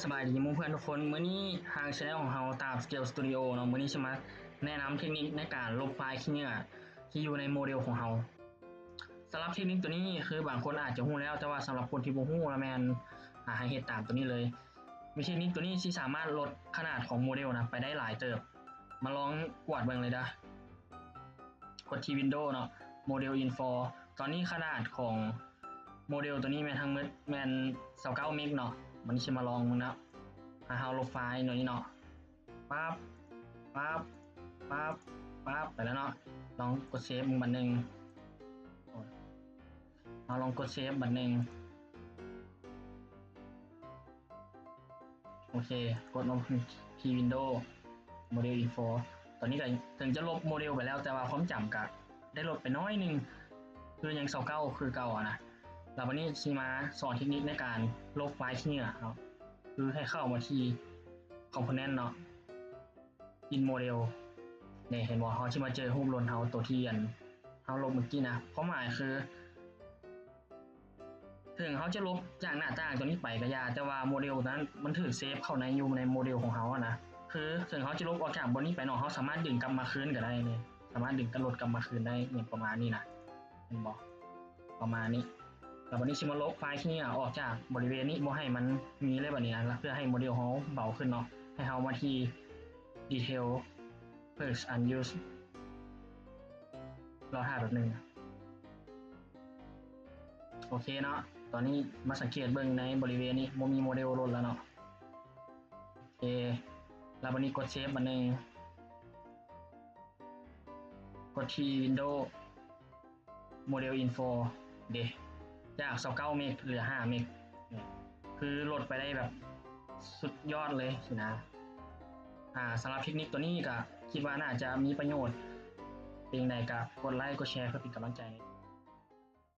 ສະບາຍດີໝູ່ເພື່ອນທຸກຄົນ, ມື້ນີ້ທາງ channel ຂອງເຮົາ Time Scale Studio ເນາະ, ມື້ນີ້ຊິມາແນະນຳເທັກນິກໃນການລົບໄຟລ໌ຂີ້ເຫຍື້ອທີ່ຢູ່ໃນໂມເດວຂອງເຮົາ. ສຳລັບເທັກນິກໂຕນີ້ຄືບາງຄົນອາດຈະຮູ້ແລ້ວ, ແຕ່ວ່າສຳລັບຄົນທີ່ບໍ່ຮູ້ລະແມ່ນ ອາ ໃຫ້ເຮັດຕາມໂຕນີ້ເລີຍ. ວິທີເທັກນິກໂຕນີ້ຊິສາມາດລົດຂະໜາດຂອງໂມເດວນະໄປໄດ້ຫຼາຍເຕີບ. ມາລອງກວດເບິ່ງເລີຍເດີ. ກົດທີ່ Window ເນາະ, Model Info. ຕອນນີ້ຂະໜາດຂອງໂມເດວໂຕນີ້ແມ່ນທັງໝົດແມ່ນຊາວເກົ້າເມັກເນາະ. ບາດນີ້ຊິມາລອງເບິ່ງເນາະ. ຖ້າເຮົາລົບໄຟລ໌ໂຕນີ້ເນາະ, ປັບ ປັບ ປັບ ປັບ ໄປແລ້ວເນາະ. ລອງກົດເຊບເບິ່ງບາດໜຶ່ງ. ເຮົາລອງກົດເຊບບາດໜຶ່ງ. ໂອເຄ, ກົດລົງທີ່ Window Model Info. ຕອນນີ້ກໍເຖິງຈະລົບໂມເດວໄປແລ້ວ, ແຕ່ວ່າຄວາມຈຳກໍໄດ້ລົດໄປໜ້ອຍໜຶ່ງ, ຄືຍັງຊາວເກົ້າຄືເກົ່າຫັ້ນນະ. ແລ້ວບາດນີ້ຊິມາສອນເທັກນິກໃນການລົບໄຟລ໌ຂີ້ເຫຍື້ອເນາະ, ຄືໃຫ້ເຂົ້າມາທີ່ Component ເນາະ, In Model. ນີ້ເຫັນບໍ່, ເຮົາຊິມາເຈີຮູບລົນເຮົາ ໂຕທີ່ອັນເຮົາລົບເມື່ອກີ້ນະ. ຄວາມໝາຍຄື ເຖິງເຮົາຈະລົບຈາກໜ້າຕ່າງໂຕນີ້ໄປກໍຢ່າ, ແຕ່ວ່າໂມເດວນັ້ນມັນຖືກເຊບເຂົ້າໃນ ຢູ່ໃນໂມເດວຂອງເຮົາຫັ້ນນະ. ຄືເຖິງເຮົາຈະລົບອອກຈາກບ່ອນນີ້ໄປເນາະ, ເຮົາສາມາດດຶງກັບມາຄືນກໍໄດ້ເດ້, ສາມາດດຶງກັບລົດກັບມາຄືນໄດ້ ຫຍັງປະມານນີ້ນະ, ເຫັນບໍ່? ປະມານນີ້. ແລ້ວບາດນີ້ຊິມາລົບໄຟລ໌ຂີ້ເຫຍື້ອອອກຈາກບໍລິເວນນີ້, ບໍ່ໃຫ້ມັນມີເລີຍບາດນີ້ນະ, ເພື່ອໃຫ້ໂມເດວເຮົາເບົາຂຶ້ນເນາະ. ໃຫ້ເຮົາມາທີ່ Detail, Purge Unused. ລໍຖ້າແປັບໜຶ່ງ. ໂອເຄເນາະ, ຕອນນີ້ມາສັງເກດເບິ່ງໃນບໍລິເວນນີ້ ບໍ່ມີໂມເດວລົດແລ້ວເນາະ. ໂອເຄ, ແລ້ວບາດນີ້ກົດເຊບບາດໜຶ່ງ, ກົດທີ່ Window Model Info ເດ້, ຈາກຊາວເກົ້າເມັກເຫຼືອຫ້າເມັກ, ຄືລົດໄປໄດ້ແບບສຸດຍອດເລີຍຊີ້ນະ. ອາ ສຳລັບເທັກນິກໂຕນີ້ກໍຄິດວ່າໜ້າຈະມີປະໂຫຍດ. ເປັນຈັ່ງໃດກໍກົດໄລກົດແຊເພື່ອເປັນກຳລັງໃຈ.